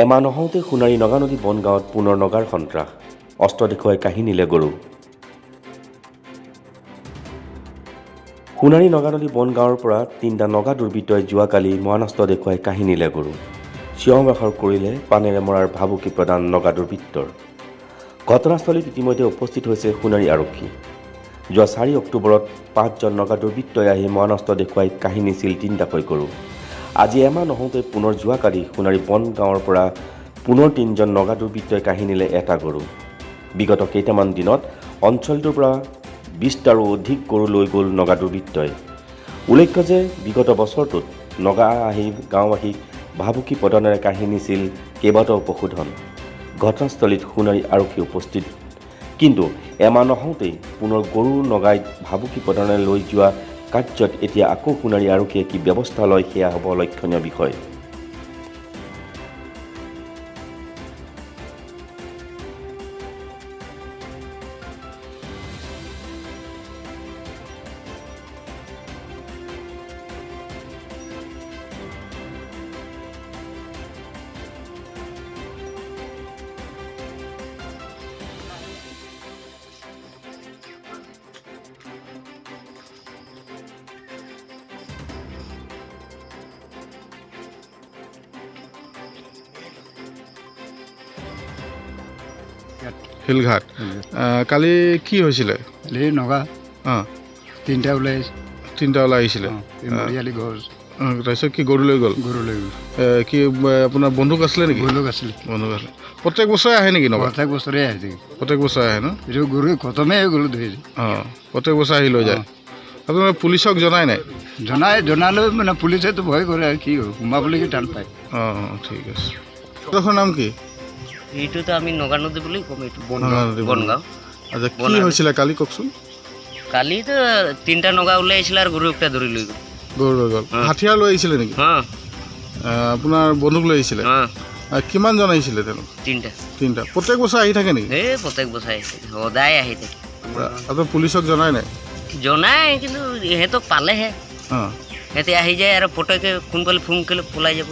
এমাহ নহওঁতে সোণাৰী নগানদী বনগাঁৱত পুনৰ নগাৰ সন্ত্ৰাস। অস্ত্ৰ দেখুৱাই কাঢ়ি নিলে গৰু। সোণাৰী নগানদী বনগাঁৱৰ পৰা তিনিটা নগা দুৰ্বৃত্তই যোৱাকালি মৰাণাস্ত্ৰ দেখুৱাই কাঢ়ি নিলে গৰু। চিঞৰ বাখৰ কৰিলে পানেৰে মৰাৰ ভাবুকি প্ৰদান নগা দুৰ্বৃত্তৰ। ঘটনাস্থলীত ইতিমধ্যে উপস্থিত হৈছে সোণাৰী আৰক্ষী। যোৱা 4 অক্টোবৰত 5জন নগা দুৰ্বৃত্তই আহি মৰাণাস্ত্ৰ দেখুৱাই কাঢ়ি নিছিল তিনিটাকৈ গৰু। আজি এমাহ নহওঁতে পুনৰ যোৱাকালি সোণাৰী বনগাঁৱৰ পৰা পুনৰ 3জন নগা দুৰ্বৃত্তই কাঢ়ি নিলে এটা গৰু। বিগত কেইটামান দিনত অঞ্চলটোৰ পৰা 20টাৰো অধিক গৰু লৈ গ'ল নগা দুৰ্বৃত্তই। উল্লেখ্য যে বিগত বছৰটোত নগা আহি গাঁওবাসীক ভাবুকি প্ৰদানেৰে কাঢ়ি নিছিল কেইবাটাও পশুধন। ঘটনাস্থলীত সোণাৰী আৰক্ষী উপস্থিত। কিন্তু এমাহ নহওঁতেই পুনৰ গৰু নগাই ভাবুকি প্ৰদানেৰে লৈ যোৱা কাৰ্যত এতিয়া আকৌ সোণাৰী আৰক্ষীয়ে কি ব্যৱস্থা লয় সেয়া হ'ব লক্ষণীয় বিষয়। শিলঘাট। কালি কি হৈছিলে? এই নগা তিনিটা ওলাই আহিছে। তিনিটা ওলাই আহিছিলে। এই মৰিয়ালি গছ। তাৰপিছত কি গৰু লৈ গ'ল? গৰু লৈ গ'ল। কি আপোনাৰ বন্দুক আছিলে নেকি? বন্দুক আছিলে। বন্দুক আছিলে। প্ৰত্যেক বছৰে আহে নেকি নগা? প্ৰত্যেক বছৰে আহি থাকে। প্ৰত্যেক বছৰে আহে ন? এইটো গৰু খতমেই হৈ গ'ল ধৰি। প্ৰত্যেক বছৰে আহি লৈ যায়। আপোনালোকে পুলিচক জনাই নাই? জনালেও মানে পুলিচেতো ভয় কৰে আৰু কি সোমাবলৈকে টান পায়। অঁ, ঠিক আছে। এইডোখৰ নাম কি? এইটোতো আমি নগা নদী বুলি ক'ম। এইটো নগা নদী। বনগাঁও। আচ্ছা, কি হৈছিলে কালি কওকচোন? কালিতো তিনিটা নগা ওলাই আহিছিলে আৰু গৰু একটা ধৰি লৈ গ'ল। গৰু লৈ গ'ল? হাথিয়াৰ লৈ আহিছিলে নেকি? অঁ। আপোনাৰ বন্দুক লৈ আহিছিলে? অঁ। কিমানজন আহিছিলে তেওঁলোক? তিনিটা। তিনিটা। প্ৰত্যেক বছৰ আহি থাকে নেকি? এই প্ৰত্যেক বছৰ আহি থাকে, সদায় আহি থাকে। আপোনাৰ পুলিচক জনাই নাই? জনাই, কিন্তু সিহঁতক পালেহে। সিহঁতে আহি যায় আৰু পটককৈ সোনকালে ফোন কৰিলে পলাই যাব।